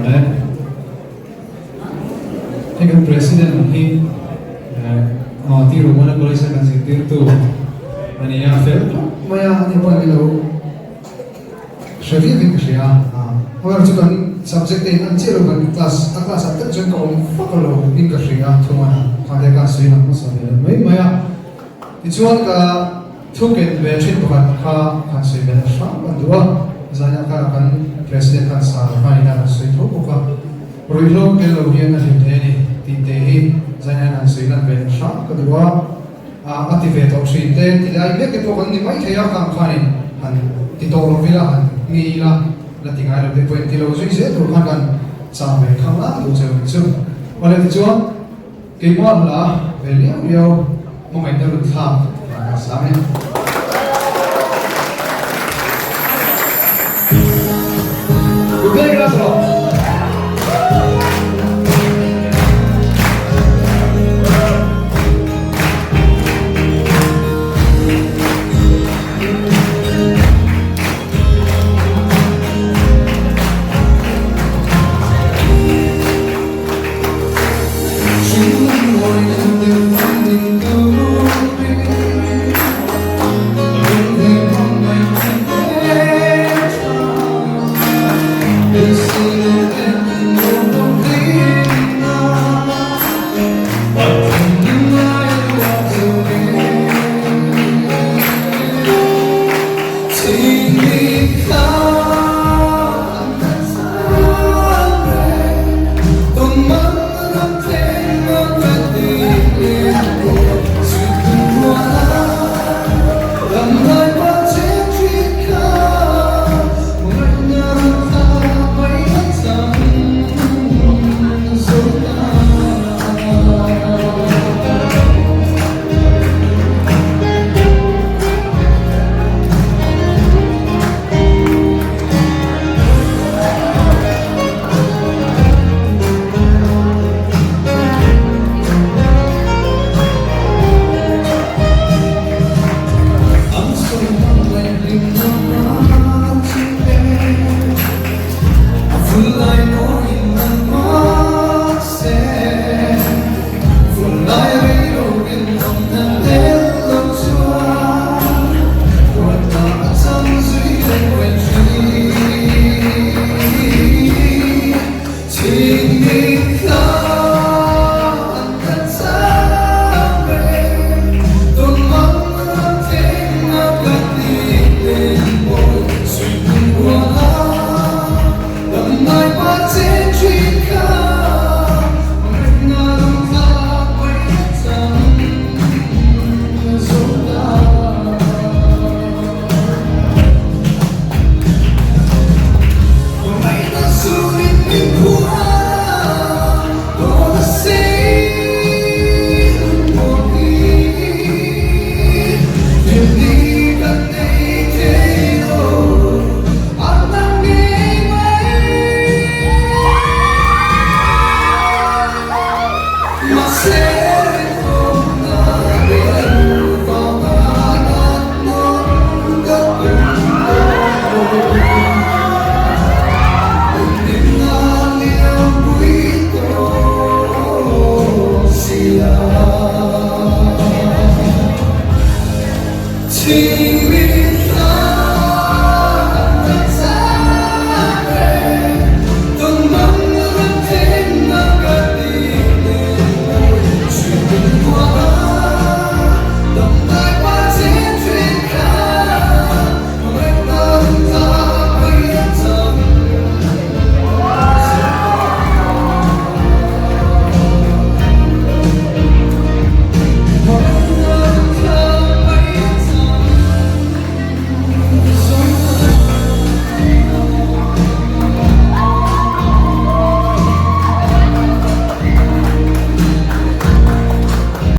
Awle. Hei kan President hi Ti Romana College a kan zirtirtu a ni a, fel khawp mai a, ani pawh in lo hre viau in ka hria a. However chu kan subject te in an chiah lo kan class a class ah tak chuan ka awm vak lo in ka hria a, thunga kha te khan sawi lang hmasa ve leh mai mai a. Tichuan ka Thu ken ve thin pakhat kha han sawi ve hram an duh a, zainah khan kan President khan sa hmain a rawn sawi tho bawk a, ruihhlo tel lo hian a hlim thei a ni tih te hi zainah hian han sawi lan ve hram ka duh a, a ti ve tawh thin te ti lai mek te pawh kan ni mai thei a, khang khanin han ti tawh lo ila han ngi ila la ti ngai lo te pawhin ti lo zui zel tur khan kan chah ve khang lang duh che ang chu. Awle tichuan. Keimah hla ve liau liau hmangaihna run thlak a sang e.